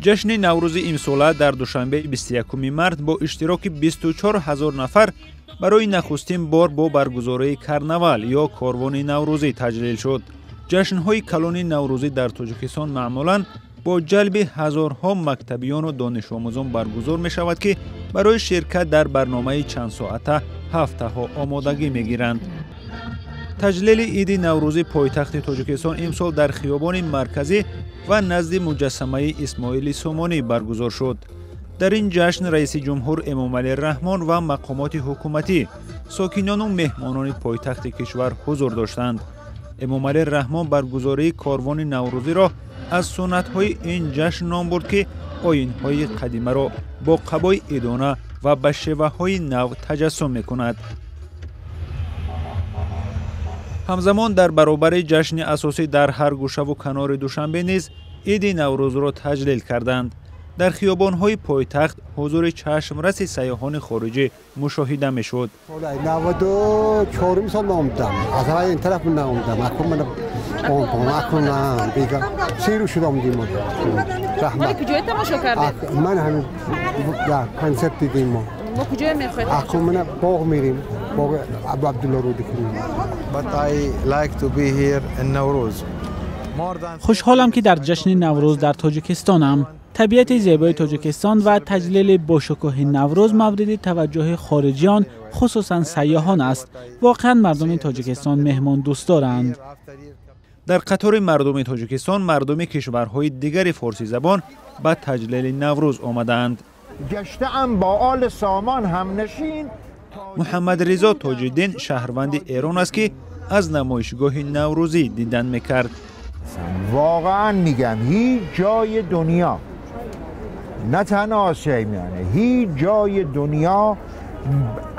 Ҷашни Наврӯзи имсола дар Душанбе 21 март бо иштироки 24 ҳазор нафар барои нахустин бор бо баргузории карнавал ё корвони наврӯзӣ таҷлил шуд. Ҷашнҳои калони наврӯзӣ дар Тоҷикистон маъмулан бо ҷалби ҳазорҳо мактабиёну донишомӯзон баргузор мешавад, ки барои ширкат дар барномаи чандсоата ҳафтаҳо омодагӣ мегиранд. Таҷлили иди наврӯзи пойтахти Тоҷикистон имсол дар хиёбони марказӣ ва назди муҷассамаи Исмоили Сомонӣ баргузор шуд. Дар ин ҷашн раиси ҷумҳур Эмомалӣ Раҳмон ва мақомоти ҳукуматӣ, сокинону меҳмонони пойтахти кишвар ҳузур доштанд. Эмомалӣ Раҳмон баргузории корвони наврӯзиро аз суннатҳои ин ҷашн ном бурд, ки оинҳои қадимаро бо қабои идона ва ба шеваҳои нав таҷассум мекунад. Ҳамзамон дар баробари ҷашни асосӣ дар ҳар гӯшаву канори Душанбе низ иди Наврӯзро таҷлил карданд. Дар хиёбонҳои пойтахт ҳузури чашмраси сайёҳони хориҷӣ мушоҳида мешуд. 94 сол наомдам, аз аввал ин тараф наомдам, акун ман акун бега сиру шуд омдим. Раҳмат. Куҷое тамошо кардед? Ман ҳамин дар консерт дидем мо. Мо куҷое мехоҳед? Акун ман боғ мерим, боғи Абу Абдулло Рӯдакӣ. But I like to be here in Nowruz. Хушҳолам, ки дар ҷашни Наврӯз дар Тоҷикистонам. Табиати зебои Тоҷикистон ва таҷлили бошукӯҳи Наврӯз мавриди таваҷҷӯҳи хориҷиён, хусусан сайёҳон аст. Воқеан, мардуми Тоҷикистон меҳмондӯст доранд. Дар қатори мардуми Тоҷикистон мардуми кишварҳои дигари форсизабон ба таҷлили Наврӯз омадаанд. Гаштаам бо оли сомон ҳамнашин. Муҳаммадризо Тоҷиддин шаҳрванди Эрон аст, ки аз намоишгоҳи наврӯзӣ дидан мекард. Воқеан мегам, ҳеҷ ҷои дунё, на танҳо Осиёи Миёна, ҳеҷ ҷои дунё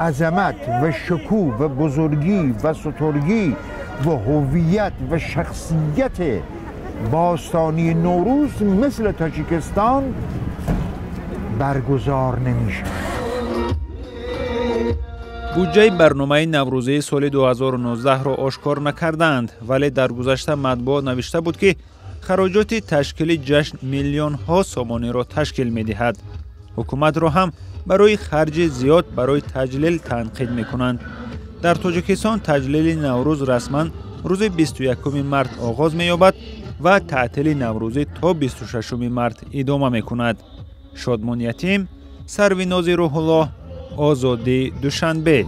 азамат ва шукӯҳ ва бузургӣ ва сутургӣ ва ҳувият ва шахсияти бостонии Наврӯз мисли Тоҷикистон баргузор намешавад. Буҷаи барномаи наврӯзии соли 2019-ро ошкор накардаанд, вале дар гузашта матбуот навишта буд, ки хароҷоти ташкили ҷашн миллионҳо сомониро ташкил медиҳад. Ҳукуматро ҳам барои харҷи зиёд барои таҷлил танқид мекунанд. Дар Тоҷикистон таҷлили Наврӯз расман рӯзи 21 март оғоз меёбад ва таътили наврӯзӣ то 26 март идома мекунад. Шодмон Ятим, Сарвинози Рӯҳуллоҳ, Озодӣ, Душанбе.